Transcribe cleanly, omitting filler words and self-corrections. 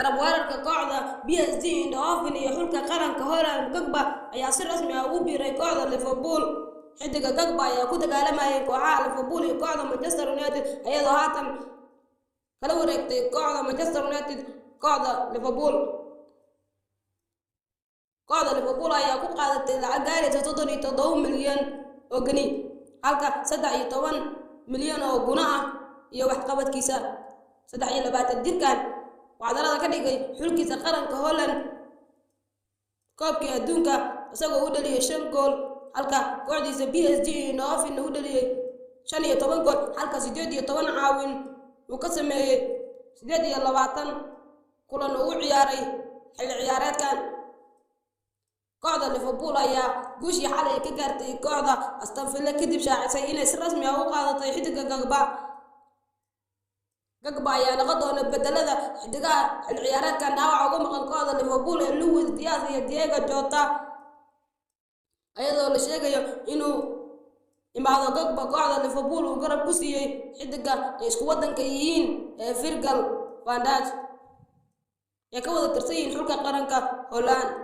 Garab weerarka kooxda PSV Eindhoven iyo xulka qaranka Holland, Gakpo, ayaa si rasmi ah ugu biiray kooxda Liverpool. Xidiga Gakpo ayaa ku dagaalamayay kooxaha Liverpool iyo kooxda Manchester United, iyadoo haatan kala wareegtay kooxda Manchester United kooxda Liverpool. Kooxda Liverpool ayaa ku qaadatay lacag gaaraysa 37 milyan oo geni, halka 13 milyan oo guna ah iyo waxqabadkiisa. 23 jirkan wacdarada ka dhigay xulkiisa qaranka Holland koobkii adduunka, isagoo u dhaliyay shan gool, halka kooxdiisa PSG Eindhoven u dhaliyay 15 gool, halka 18 caawin uu ka sameeyey 28 kulan uu u ciyaaray xilli ciyaareedkan. Kooxda Liverpool ayaa guushii xalay ka gaartay kooxda Aston Villa kadib shaacisay inay si rasmi ah u qaadatay xidiga Gakpo. Gakpo ayaa noqon doona bedelada xidigaha xilli ciyaareedkan dhaawaca uga maqan kooxda Liverpool ee Luis Diaz iyo Diego Jota, iyadoo la sheegayo inuu imaado Gakpo kooxda Liverpool uu garab ku siiyey xidiga ay isku wadanka yihiin ee Virgil van Dijk, ee ka wada tirsan yihiin xulka qaranka Holland.